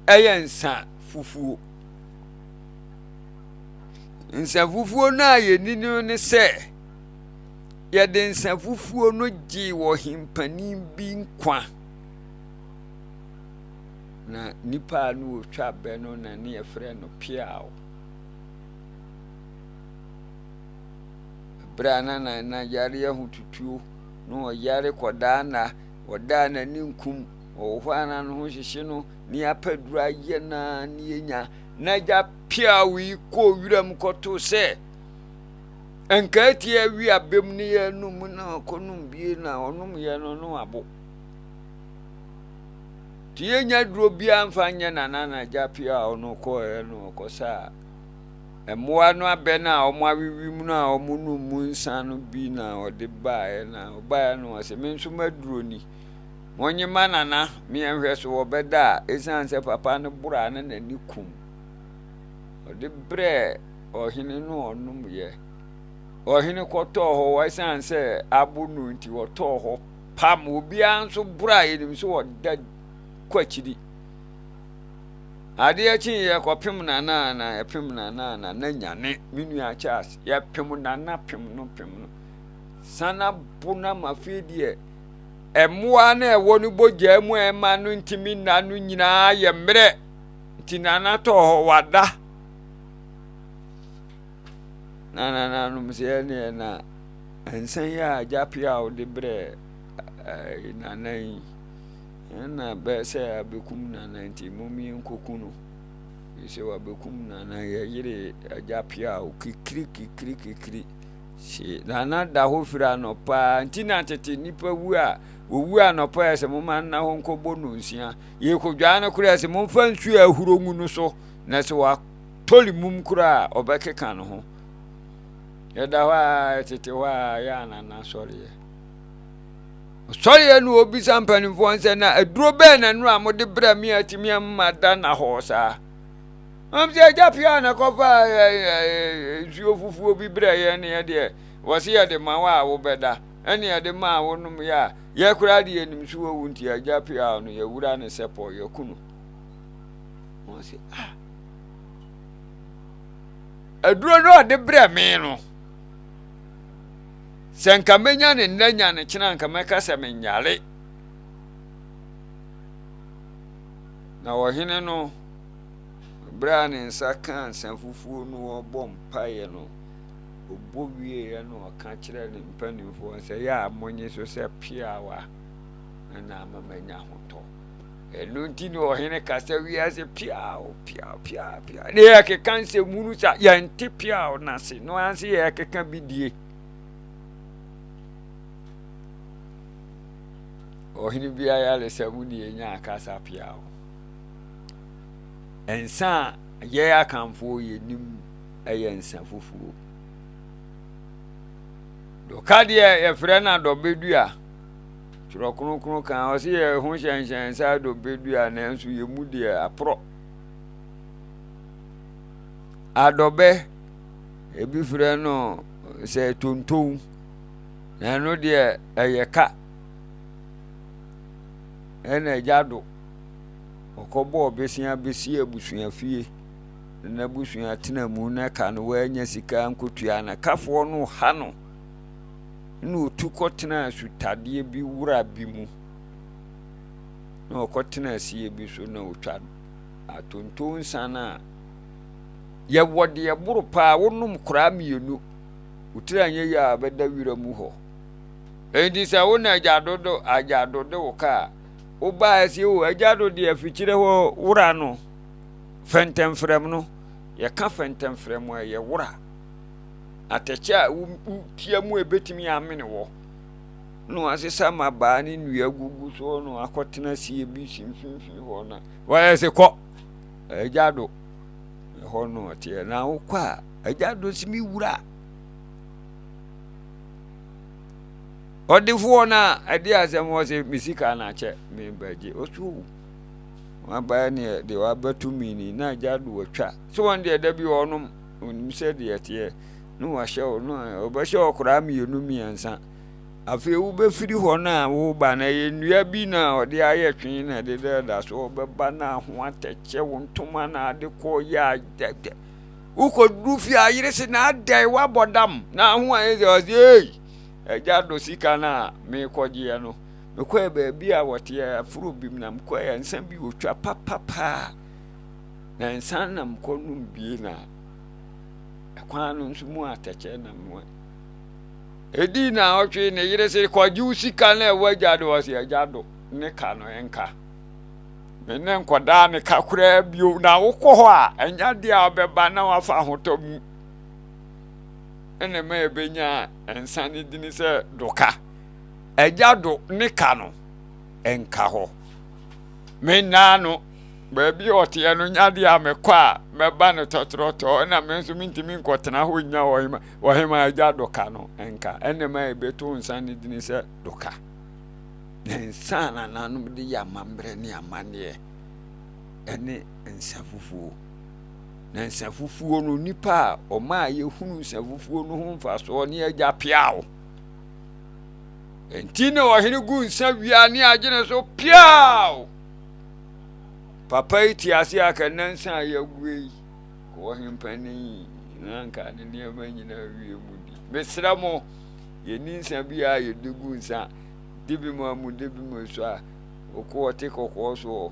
ɛyɛ nsa fufuo. Nsa fufuo no a yɛni no ne sɛ yɛde nsa fufuo no gyee ɔhempanin bi nkwa. Na nipa a no ɔtwa bɛ no na ne yɛfrɛ no Piaw. Berɛ a na Nana yare ahotutuo na ɔyare kɔdaa nna, ɔdaa n'ani nkum, ɔwɔ hɔ a na ne ho hyehye no, ne apaduru ayɛ no ara ne yɛnya. N'agya peaw yi kɔɔ wiram kɔtoo sɛ nkaatia awi abam ne yɛnum na ɔkɔnom bie na ɔnom yɛ no no abo. Nti yɛnya duro biara mfa nyɛ Nana n'agya peaw no kɔɛ no ɔkɔsaa Mmoa no abɛ no a wɔawewe mu no a wɔnom mu nsa no bi na ɔde baeɛ na ɔbaeɛ no ɔse me nso m'aduro ni monye ma nana meɛnhwɛ so wɔbɛda a ɛsiane sɛ papa no boro a na n'ani kum ɔde brɛɛ ɔhene no ɔnomyɛ ɔhene kɔtɔɔ hɔ ɛsiane sɛ abo no nti ɔtɔɔ hɔ pam obiara nso boro a yɛnim sɛ ɔda kɔ akyiri Adeɛ kyeeɛ kɔpem Nana a na ɛpem Nana a Nana nyane me nua Charles yɛpem Nana pem no pem no sana bo no ama afei deɛ ɛmmoa no ɛwɔ no bɔgyaa mu a ɛma no ntumi nna no nyinaa yɛ mmerɛ nti Nana tɔɔ hɔ wada. Na nananom sɛ ɛneɛ na nsa yi a agya pia a wode brɛ nana yi ɛna bɛyɛ sɛ abɛkum nana nti mom yɛnkɔku no sɛ wabɛkum nana yɛyere agya pia a kikiri kikiri kikiri hye nana da hɔ firi anɔpa nti na tete nnipa wu a wɔwu anɔpa yɛ sɛ moma nna hɔ nkɔbɔ nonsia yɛkɔdwaa no koraa sɛ momfa nsuo a ahuro ngu no so na sɛ watɔre mum koraa a ɔbɛkeka ne ho yɛda hɔ a ɛtete hɔ a yɛ anana sɔreɛ ɔsɔreɛ no ɔbisa mpanimfoɔ sɛ na aduro bɛɛ na no a mode brɛ me atumi ama da na hɔ saa Mam sɛ agya pia na kɔfa nsuo fufuo bi brɛ yɛn ne yɛdeɛ wɔse yɛde ma wo a wobɛda ɛne yɛde maa wonom yɛ a yɛ koraa de yɛnim so wawu nti agya pia no yɛwura ne sɛpɔ yɛku no. Wɔn se ah aduro no ɔde brɛ me no sɛ nka menya ne nnɛ nya ne kyena nka mɛka sɛ menyare. Na ɔhene no Berɛ a ne nsa kaa nsã fufuo no ɔrebɔ mpaeɛ no, ɔbɔ wieeɛ no ɔka kyerɛɛ ne mpanimfoɔ sɛ, yɛ a monye so sɛ peawa na ama manya ahotɔ. Ɛno nti na ɔhene kasa wiase peaw peaw peaw peaw. Ne yɛkeka nsɛmhunu sa yɛnte peaw no ase no ara sɛ yɛkeka bi die. Ɔhene bi ayaresa mu ne yɛnya akasa peaw. Nsa a yɛn Akanfoɔ yɛnim yɛ nsa fufuo. Dɔka deɛ yɛfrɛ no adɔbɛdua. Twerɛ kronkron kan ɔse yɛ ho hyɛnhyɛn sɛ adɔbɛdua nanso yɛ mu deɛ aporɔ. Adɔbɛ ebi frɛ no sɛ tonton na ɛno deɛ ɛyɛ ka ɛna agya do. Ɔkɔbɔɔ bosea bɛsii abusuafie na n'abusua tena mu na ka no wannya sika nkotua na kafoɔ no ha no na ɔtu kɔtena asutadeɛ bi wura bi mu na ɔkɔtena asie bi so na ɔtwa atonto nsa no a yɛwɔ deɛ boro paa wonom koraa mmienu wotiri anyɛ yie a bɛda wira mu hɔ enti sɛ wo na agya dodo agya dodo wo kaa Wobaa ɛsɛ o agya do deɛ afikyire hɔ wora no fɛntɛmfrɛm no yɛka fɛntɛmfrɛm a ɛyɛ wora atɛkyɛ a wotia mu ɛbɛtumi amene wɔ na wasesa mmabaa ne nnua gugu soɔ na wakɔtena sie bi si mfimfini hɔ na wɔyɛ sɛ kɔ agya do ɛhɔ no ɔteɛ na wokɔ a agya do si me wura Ɔdefoɔ no a ɛde asɛm wɔ sɛ me sika na akyɛ me bɛgye ɔso owu waba neɛ deɛ wabɛto mi ni na agya do watwa sɛ wɔn deɛ da bi ɔnom onim sɛ deɛ teɛ na wahyɛ wo no ɔbɛhyɛ ɔkoraa mmienu mmiɛnsa afei wobɛfiri hɔ no a woba no ɛyɛ nnua bi na ɔde ayɛ twe na ɛde dɛda so ɔbɛba no aho atɛkyɛ wo ntoma na ade kɔ yɛ adɛdɛ wokɔduru fie a yere se na adɛn woabɔ dam na ho ayɛ sɛ ɔse ei Agya dɔ sika no a merekɔgyeɛ no, mekɔɛ baabi a wɔteɛ aforo bi mu na mekɔɛ nsa bi wɔtwa papapaa na nsa na mekɔnom bie na ɛkwan no nso mu atɛkyɛ na mu ɛdii na ɔtwe ne yere se kɔgye wo sika no ɛwɔ agya do ɔse agya do ne ka no ɛnka me ne nkɔdaa ne ka koraa bio na wokɔ hɔ a ɛnyɛ adeɛ a wobɛba na wafa ahotɔ mu ɛna ɛma yɛbɛnya nsa no dini sɛ doka. Agya do ne ka no nka hɔ. Me nnaa no, baabi a ɔteɛ no nya deɛ a mekɔ a mɛba no tɔtrɔtɔɔ na me nso mentumi nkɔtena hɔ nnya ɔhema ɔhema agya doka no nka. Ɛna ɛma yɛbɛto nsa no dini sɛ doka. Na nsa a nananom de yɛ amammerɛ ne amanneɛ ɛne nsa fufuo. Na nsa fufuo no, nipa a ɔma a yɛhunu nsa fufuo no ho mfasoɔ ne agya peaw. Nti na ɔhene gu nsa wia ne agyene so peaw. Papa yi te ase a ka nansa a yɛague yi, kɔ ɔhempanin na anka ne nneɛma nyinaa wie mu di. Mesrɛ mo, yɛni nsa bi a yɛde gu nsa, de bi ma mu, de bi ma su a, ɔkɔ ɔte kɔkɔɔ soɔ.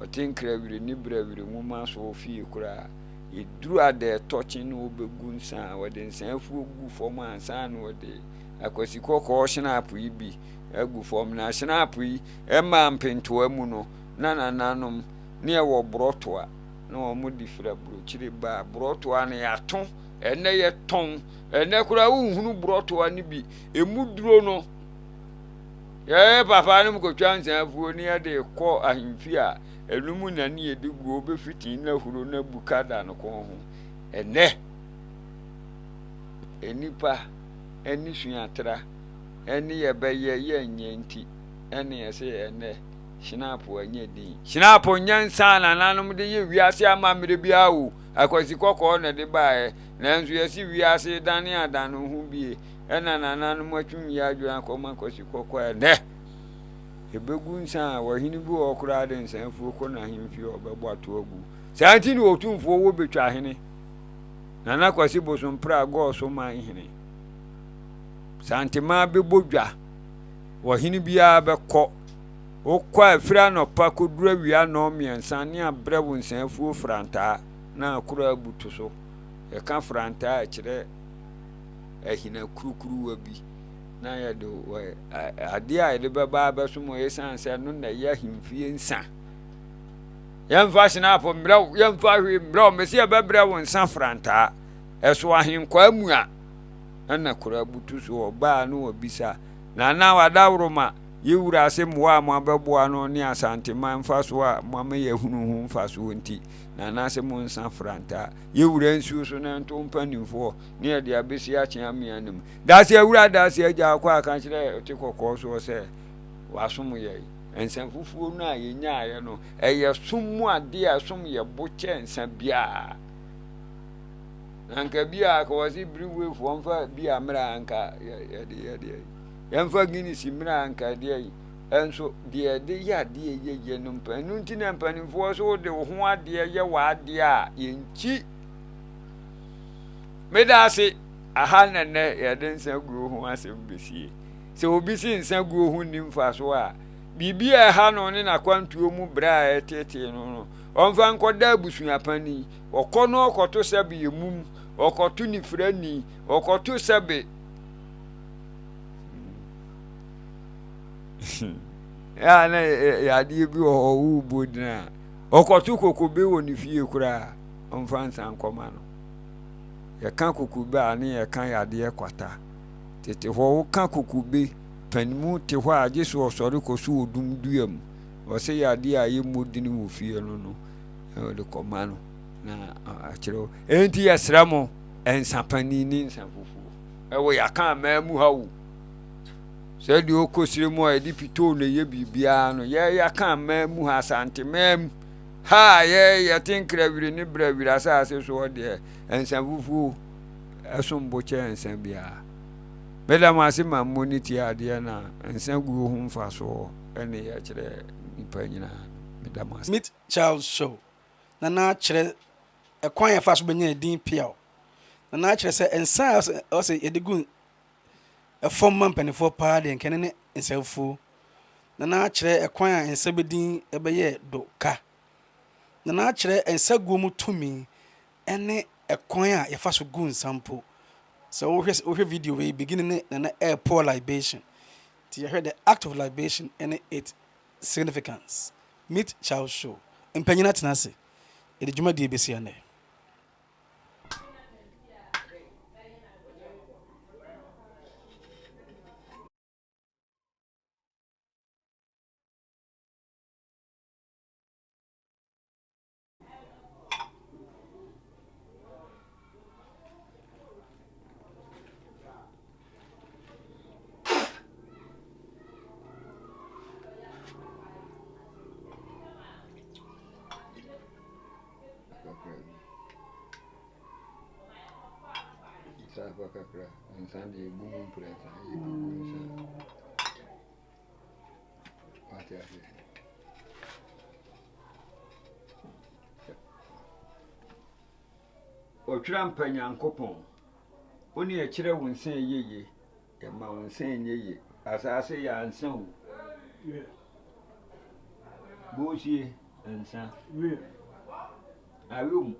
Ɔte nkrawiri ne brawiri nwoma so fie koraa. Ɛduru adɛɛtɔkye na wɔbɛgu nsa a, wɔde nsa afuo gu fam ansa na wɔde akwasi kɔkɔɔ hyenapo yi bi agu fam. Na hyenapo yi ɛmaa mpentoa mu no, na nananom ne ɛwɔ borɔtoa na wɔn de firi aburokyire ba. Borɔtoa no yɛato, ɛnɛ yɛtɔn, ɛnɛ koraa wonhunu borɔtoa no bi. Ɛmu duro no, yɛyɛ papa no kɔtwa nsa afuo ne yɛde kɔ ahemfie a, ɛno mu na ne yɛde guo bɛfiti na huro na buka da no kɔn ho. Ɛnɛ, nnipa ani suatra ɛne yɛbɛyɛ yɛnyɛ nti ɛne yɛsɛ ɛnɛ Hyinapo anyɛ din. Hyinapo nyɛ nsa a nananom de yɛ wiase amammerɛ biara o, akwasi kɔkɔɔ na ɛde baeɛ. Nanso yɛse wiase redane adane ho bie, ɛna nananom atwum yi adwene akɔma akwasi kɔkɔɔ ɛnɛ. Ɛbɛgu nsa a, ɔhene bi wɔ hɔ koraa de nsa afuo kɔ n'ahemfie a ɔbɛbɔ ato agu. Saa nti na Otumfoɔ wɔ Betwa hene, Nana Kwasi Bosompra Gɔɔso man hene. Santemaa bɛbɔ dwa, ɔhene biara bɛkɔ. Wokɔ a, ɛfiri anɔpa kɔduru awia nnɔnmiɛnsa ne abrɛ wo nsa afuo frantaa na akora abutu so. Yɛka frantaa a, ɛkyerɛ ahina kurukuruwa bi na yɛde adeɛ a yɛde bɛba abɛsom wɔ ɛsiane sɛ ɛno na ɛyɛ ahemfie nsa. Yɛmfa hyinapo mmerɛ wo, yɛmfa hwee mmerɛ wo, mese yɛbɛbrɛ wo nsa frantaa. Ɛso ahenkwaa mu a ɛna kora abutu so ɔbaa no wabisa. Nana Wadaworoma, Yɛ wura ase mmoa a moabɛboa no ne Asanteman mfasoɔ a moama yɛahunu ho mfasoɔ nti, na anaase monsa frantaa. Yɛ wura nsuo so na nto mpanimfoɔ ne yɛde abɛsi akye amea no mu. Daase awura daase agya akɔ aka kyerɛ ɔte kɔkɔɔ soɔ sɛ wasom yɛn. Nsa fufuo no a yɛnyaaeɛ no, ɛyɛ som mu adeɛ a ɛsom yɛ bo kyɛ nsa biara. Na anka bi a anka wɔse biriwefoɔ mfa bi a mmerɛ a anka yɛde yɛde Yɛmfa Guinness mmra anka ɛdeɛ yi. Nso deɛ yɛde yɛ adeɛ yɛyɛ no mpa. Ɛno nti na mpanimfoɔ so wode wo ho adeɛ yɛ w'adeɛ a yɛnkyi. Meda ase. Aha na nnɛ yɛde nsa guo ho asɛm bɛsie. Sɛ obi se nsa guo ho nni mfasoɔ a, biribi a ɛha no ne n'akwantuo mu berɛ a ɛreteetee no no, ɔmfa nkɔda abusuapanin. Ɔkɔ no ɔkɔto sɛbe yɛ mum, ɔkɔto nifirani, ɔkɔto sɛbe a na yadeɛ bi wɔ hɔ wobɔ din a ɔkɔto kokobe wɔ ne fie koraa ɔmfa nsa nkɔma no yɛka kokobe a ne yɛka yadeɛ kwata tete hɔ woka kokobe panimu te hɔ a gye so ɔsɔre kɔ so odum dua mu ɔsɛ yadeɛ a yɛmmɔ din wɔ fie no no ɔde kɔma no na akyerɛ enti yɛsrɛ mo nsa panin ne nsa fufuo Ɛwɔ yɛaka aman mu ha o. Sɛ deɛ ɔkɔ sire mu a yɛde pitoo na ɛyɛ biribiara no, yɛ yɛaka aman mu ha, Asanteman mu ha a yɛ yɛte nkrawiri ne brawiri asase soɔ deɛ, nsa fufuo ɛsom bo kyɛn nsa biara. Meda mo ase ma mo ne tie adeɛ na nsa guo ho mfasoɔ ɛne yɛkyerɛ nipa nyinaa. Meda mo ase. Meet Charles Show na na kyerɛ ɛkwan a yɛfa so bɛnya edin Peaw. Na na kyerɛ sɛ nsa a ɛwɔ sɛ yɛde gu fam ma mpanimfoɔ paa deɛ nka ɛno ne nsafuo. Na na kyerɛ ɛkwan a nsa bɛdin bɛyɛɛ do ka. Na na kyerɛ nsa guo mu tumi ne ɛkwan a yɛfa so gu nsa mpo. Sɛ wohwɛ wohwɛ video wei beginning ne na na ɛrepour libation. Nti yɛhwɛ the act of libation ne its significance. Meet Charles Show. Mpanyin atena ase. Yɛde dwumadie bɛsi ɛnnɛ. Kakra bi. Nsa fa kakra. Nsa deɛ egu mu mprɛnsa. Yɛde gu nsa. Wate aseɛ. Ɔtwerɛ ampa Nyankopɔn. Wo ne ɛkyerɛ wo nsa ɛyɛ yie. Yɛma wo nsa ɛnyɛ yie. Asaase yɛ ansa o. Bosie nsa. Awom.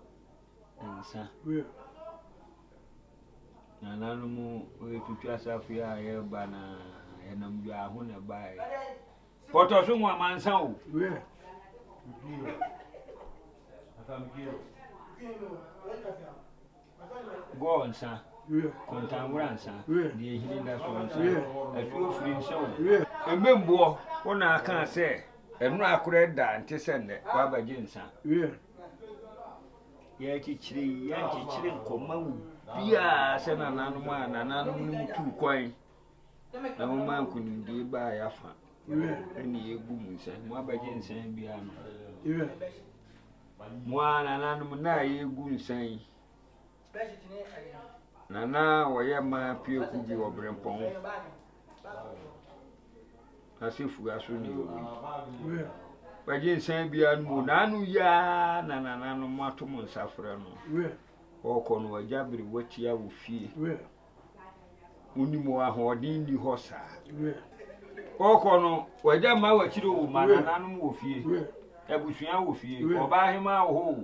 Nsa. Nananom retwitwa safe a yɛreba na yɛnam dwa ho na ɛbaeɛ. Pɔtɔ so nwa mansa o. Gɔɔ nsa, kɔntanwora nsa, deɛ ehini da soɔ nsa, asuo firi nsa o. Mmemboɔ, wo na aka sɛ ɛno akorɛ da nte sɛ nnɛ, woabɛgye nsa. Yɛkyekyere yi, yɛnkyekyere nkɔma wo biara sɛ nananom a nananom no mu tuu kwan na wɔma nkonimdie baa yɛafa ɛne yɛgu mu nsa mu abɛgye nsa biara no. Mo ara nananom nna a yɛregu nsa yi, na na wɔyɛ mmaa piaku bi wɔ Berempɔn asefua so ne yɛwɔ yi. Wɔgye nsa biara no mu n'ano yi ara na nananom ato mo nsa frɛ no. Ɔrekɔ no wagya bere watia wɔ fie. Wonim wɔ ahoɔden nni hɔ saa. Ɔkɔ no, wagya mma w'akyiri o, ma nananom wɔ fie, abusua wɔ fie, ɔbaa hemaa wɔ hɔ o,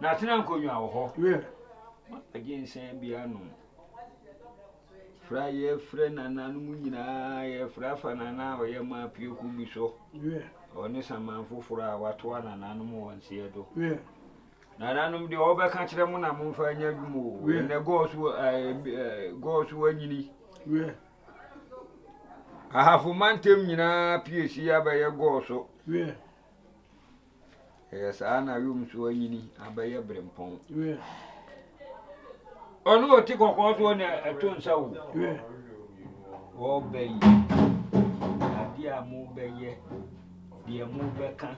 n'atena nkonnwa wɔ hɔ. Agye nsa bi anom. Fra yɛfrɛ nananom nyinaa, yɛfrɛ afa nana a ɔyɛ maa pieku bi so. Ɔne saman foforɔ a watoa nananom wɔ nseɛ do. Nananom deɛ ɔbɛka kyerɛ mo na momfa nyɛ adwuma o. Ɛnɛ gɔɔ so gɔɔ so anyini. Ahafo mantam nyinaa piesie abɛyɛ gɔɔ so. Ɛyɛ saa na yom so anyini abɛyɛ berempɔn. Ɔno ɔte kɔkɔɔ soɔ na ɛto nsa o. Ɔbɛ yi adeɛ a mobɛyɛ deɛ mobɛka,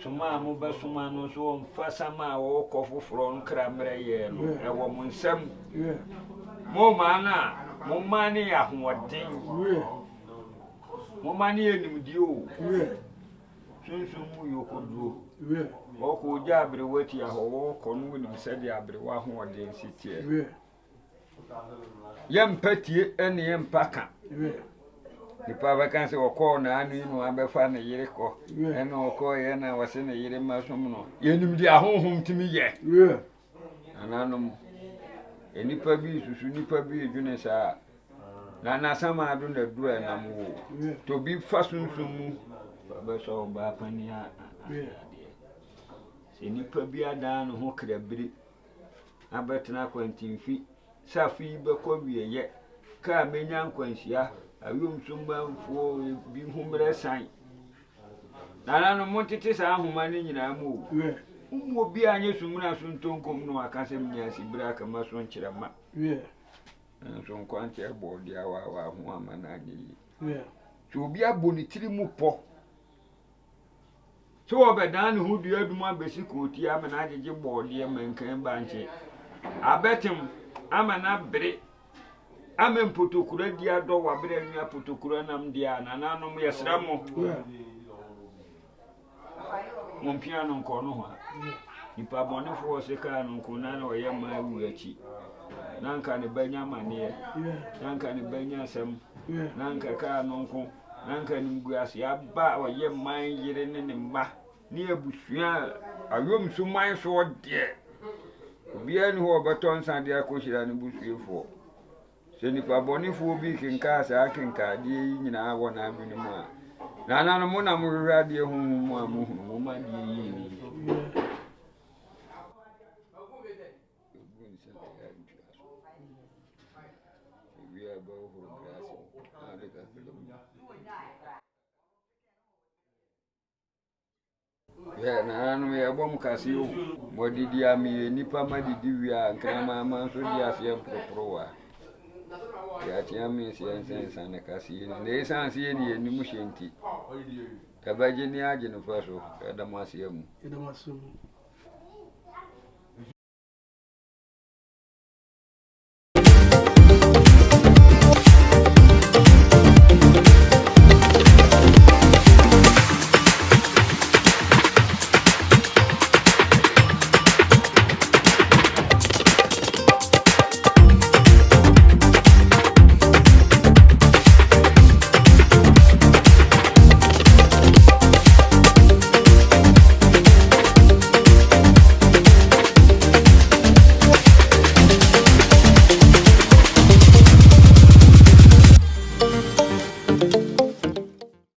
soma a mobɛsoma no nso ɔmfa sama a ɔrekɔ foforɔ nkra mmerɛ yɛɛ no, ɛwɔ mo nsam. Mo mmaa no a, mo mmaa no yɛ ahoɔden. Mo mma no yɛ nimdeɛ o. Sunsum mu yɔkɔduro. Ɔkɔ ogya aberewa tia hɔ, wɔkɔ no wɔnim sɛdeɛ aberewa ahoɔden si teɛ. Yɛmpa tie ne yɛmpa ka. Nipa bɛka sɛ ɔkɔɔ n'ano yi na wabɛfa ne yere kɔ ɛna ɔkɔɔyɛ na wɔse ne yere ma som no. Yɛnim deɛ ahonhom tumi yɛ. Nananom, nnipa bi susu nnipa bi redwene saa na n'asamado na duru a ɛnam wo. Tobi fa sunsum mu bɛsɔ ɔbaa panin adeɛ. Sɛ nipa bi adan ne ho krabiri abɛtena akwantemfi sɛ afe yi bɛkɔ awieeɛ, kaa mɛnya nkwanhyia, awiem so manfoɔ bi ho mmerɛ san. Nananom, montete saa nhoma no nyinaa mu o. Mo mu obiara nyɛ sumina so ntonkom na waka sɛ menya asibire aka ma so nkyerɛ ma. Nanso nkwankyɛ bɔ ɔde awaawa ho ama no anyɛ yie. Sɛ obi abɔ ne tiri mu pɔ Sɛ wɔbɛdan ne ho dua dum abɛsi kootia ama no agyegye bɔɔdeɛ mankan bankye abɛtem ama no abere ama mpotokura di adɔ wabere anwia potokura nam deɛ a nananom yɛsrɛ mo mompia no nkɔ no hɔ a nipa bɔnefoɔ se kaa no nko na na ɔyɛ mmaa wu akyi na nka ne ba nya amaneɛ na nka ne ba nya asɛm na nka kaa no nko Na anka animguase aba a ɔyɛ man yere ne ne mma ne abusua a ayom so man soɔ deɛ, obiara nni hɔ a ɔbɛtɔ nsa de akɔhyira ne busuafoɔ. Sɛ nipa bɔnefoɔ bi kenkaa saa kenkaadeɛ yi nyinaa wɔ n'adwene mu a, nananom mo na mohwehwɛ adeɛ honhom mu a mohunu, momma adeɛ yi nni yie. Egu nsa a ntua so. Ewie a ɛbɛhohoro glass mu na ade kakra mu. Yɛ nananom yɛbɔ mo kase o. Mɔdidi a meyɛ nipa madidi wie a nkraman ma nso di aseɛ mporoporowa. Yɛakyea me nseɛ nsɛnsa ne kaseɛ ni. Na ɛsiane sɛ yɛne yɛnim hyɛ nti, yɛbɛgye ne agye no fa so. Yɛda mo ase amu. Yɛda mo ase mu.